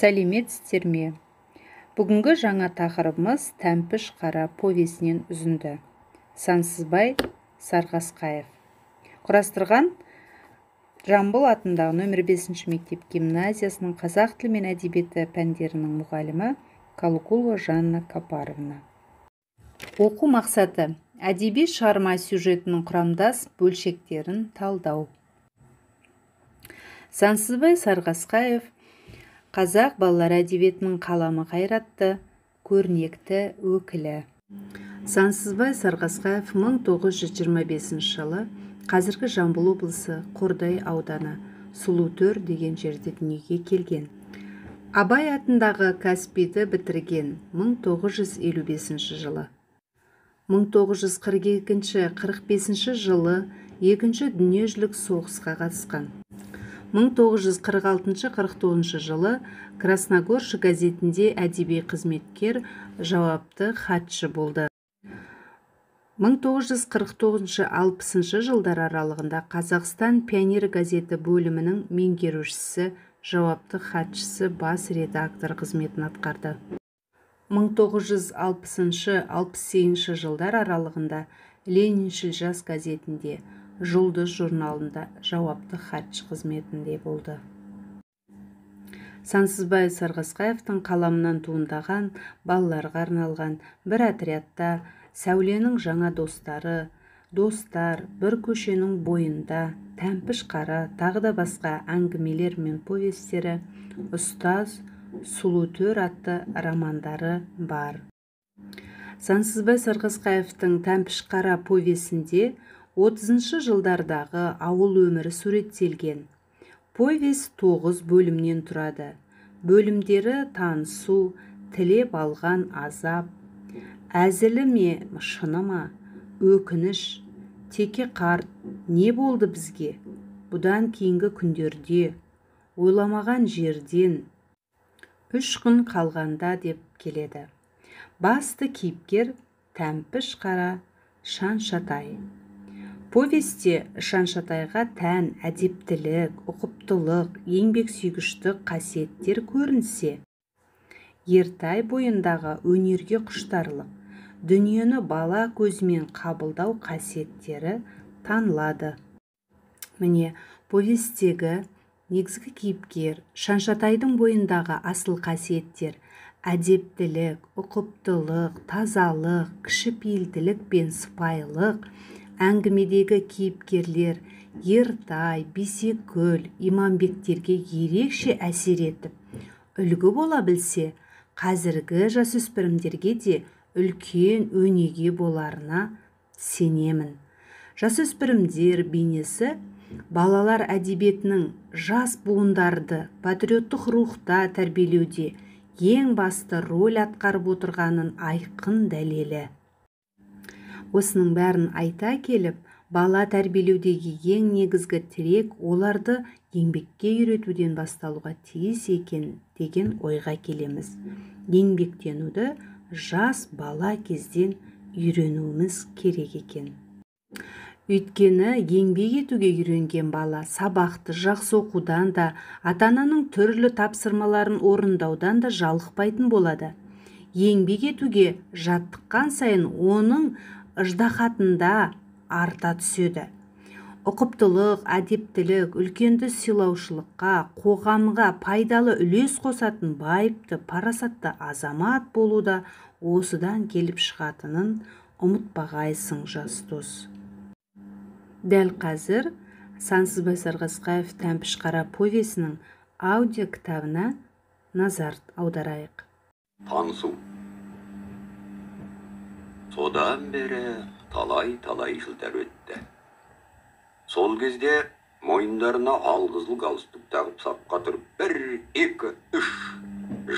Сәлеметсіздер ме? Бүгінгі жаңа тақырыбымыз Тәмпіш қара повесінен үзінді. Сансызбай Сарғасқаев. Құрастырған Жамбыл атындағы нөмір 5 мектеп гимназиясының қазақ тілі мен әдебиеті пәндерінің мұғалімі Калукулова Жанна Капаровна. Оқу мақсаты: әдеби шығарма сюжетінің құрамдас бөлшектерін талдау. Сансызбай Сарғасқаев қазақ балалар әдебиетінің қаламы қайратты, көрнекті өкілі. Сансызбай Сарғасқаев 1925 жылы қазіргі Жамбыл облысы Қордай ауданы Сұлутөр деген жерде дүниеге келген. Абай атындағы Каспийді бітірген 1955 жылы. 1942-45 жылы Екінші дүниежүзілік соғысқа қатысқан. 1946-49 жылы Красногорск газетінде әдеби қызметкер, жауапты хатшы болды. 1949-60 жылдар аралығында Қазақстан пионер газеті бөлімінің меңгерушісі, жауапты хатшысы, бас редактор қызметін атқарды. 1960-68 жылдар аралығында Лениншіл жас газетінде, Жұлдыз журналында жауапты хатшы қызметінде болды. Сансызбай Сарғасқаевтың қаламынан туындаған балаларға арналған бір отрядта Сәуленің жаңа достары, Достар, бір көшенің бойында, Тәмпіш қара, тағы да басқа әңгімелер мен повестері, Ұстаз, Сұлутөр атты романдары бар. Сансызбай Сарғасқаевтың Тәмпіш қара повесінде 30 жылдардағы ауыл өмірі суреттелген. Повесть 9 бөлімнен тұрады. Бөлімдері танысу, тілеп алған азап, әзілі ме, шыны ма, өкініш, теке қарт, не болды бізге, бұдан кейінгі күндерде, ойламаған жерден, 3 күн қалғанда деп келеді. Басты кейіпкер Тәмпіш қара Шаншатай. Повесте Шаншатайға тән әдептілік, ұқыптылық, еңбексүйгіштік қасиеттер көрінсе, Ертай бойындағы өнерге құштарлық, дүниені бала көзімен қабылдау қасиеттері танылады. Міне, повестегі негізгі кейіпкер Шаншатайдың бойындағы асыл қасиеттер әдептілік, ұқыптылық, тазалық, кішіпейілділік пен сыпайылық, әңгімедегі кейіпкерлер Ертай, Бисекүл, Иманбектерге ерекше әсер етіп, үлгі бола білсе, қазіргі жасөспірімдерге де үлкен өнеге боларына сенемін. Жасөспірімдер бейнесі балалар әдебиетінің жас буындарды патриоттық рухта тәрбиелеуде ең басты роль атқарып отырғанын айқын дәлелі. Осының бәрін айта келіп, бала тәрбиелеудегі ең негізгі тірек оларды еңбекке үйретуден басталуға тиіс екен деген ойға келеміз. Еңбектенуді жас бала кезден үйренуіміз керек екен. Өйткені еңбек етуге үйренген бала сабақты жақсы оқудан да, ата-ананың түрлі тапсырмаларын орындаудан да жалықпайтын болады. Еңбек етуге жаттыққан сайын оның ыждаһатында арта түседі. Ұқыптылық, әдептілік, үлкенді сыйлаушылыққа, қоғамға пайдалы үлес қосатын байыпты, парасатты азамат болуда осыдан келіп шығатынын ұмытпағайсың, жас дос. Дәл қазір Сансызбай Сарғасқаев Тәмпіш қара повесінің аудио кітабына назар аударайық. Танысу. Содан бері талай-талай жылдар өтті. Сол кезде мойындарына алқызыл галстук тағып сапқа тұрып, 1, 2, 3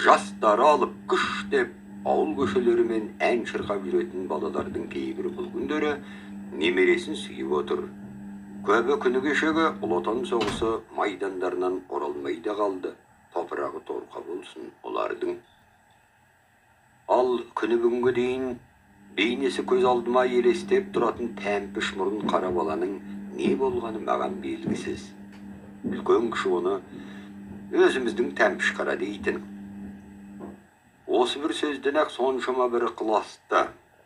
жастары алып күш деп ауыл көшелерімен ән шырқап жүретін балалардың кейбірі бұл күндері немересін сүйіп отыр. Көбі күні кешегі Ұлы Отан соғысы майдандарынан оралмай да қалды. Топырағы торқа болсын олардың. Ал күні бүгінгі дейін бейнесі көз алдыма елестеп тұратын тәмпіш мұрын қара баланың не болғаны маған белгісіз. Үлкен кіші оны Өзіміздің Тәмпіш қара дейтін. Осы бір сөзден-ақ соншама бір ықыласты,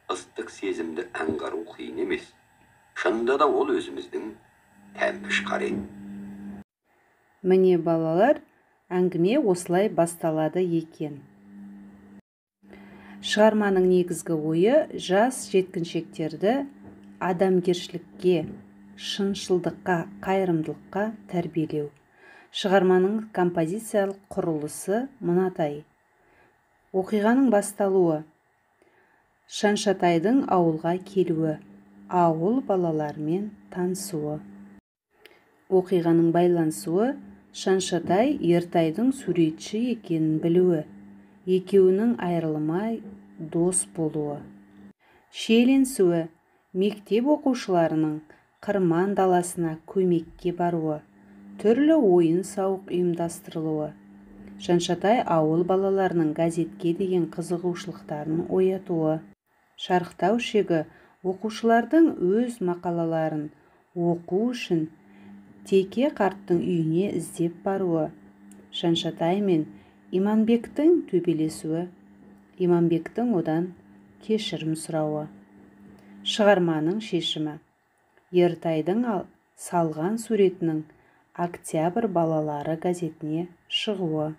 ыстық сезімді аңғару қиын емес. Шынында да ол өзіміздің Тәмпіш қара еді. Міне, балалар, әңгіме осылай басталады екен. Шығарманың негізгі ойы жас жеткіншектерді адамгершілікке, шыншылдыққа, қайырымдылыққа тәрбиелеу. Шығарманың композициялық құрылысы мынадай. Оқиғаның басталуы. Шаншатайдың ауылға келуі, ауыл балаларымен танысуы. Оқиғаның байланысуы. Шаншатай Ертайдың суретші екенін білуі, екеуінің айырылмай дос болуы. Шиеленісуі. Мектеп оқушыларының қырман даласына көмекке баруы, түрлі ойын-сауық ұйымдастырылуы. Шаншатай ауыл балаларының газетке деген қызығушылықтарын оятуы. Шарықтау шегі. Оқушылардың өз мақалаларын оқу үшін Теке қарттың үйіне іздеп баруы. Шаншатай мен Иманбектің төбелесуі, Иманбектің одан кешірім сұрауы. Шығарманың шешімі. Ертайдың салған суретінің Октябрь балалары газетіне шығуы.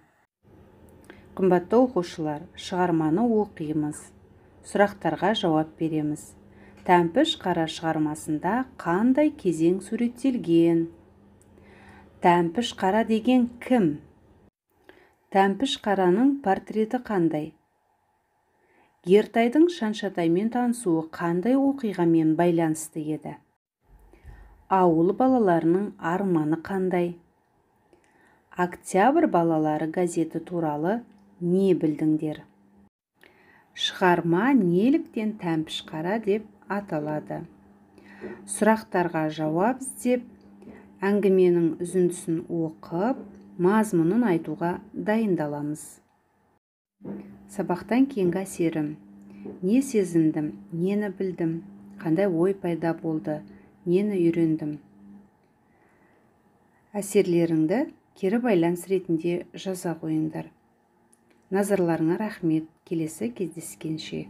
Қымбатты оқушылар, шығарманы оқимыз, сұрақтарға жауап береміз. Тәмпіш қара шығармасында қандай кезең суреттелген? Тәмпіш қара деген кім? Тәмпіш қараның портреті қандай? Ертайдың Шаншатаймен танысуы қандай оқиғамен байланысты еді? Ауыл балаларының арманы қандай? Октябрь балалары газеті туралы не білдіңдер? Шығарма неліктен Тәмпіш қара деп аталады? Сұрақтарға жауап іздеп, әңгіменің үзіндісін оқып, мазмұнын айтуға дайындаламыз. Сабақтан кейінгі әсерім. Не сезіндім, нені білдім, қандай ой пайда болды, нені үйрендім? Әсерлеріңді кері байланыс ретінде жаза қойыңдар. Назарларыңа рахмет. Келесі кездескенше.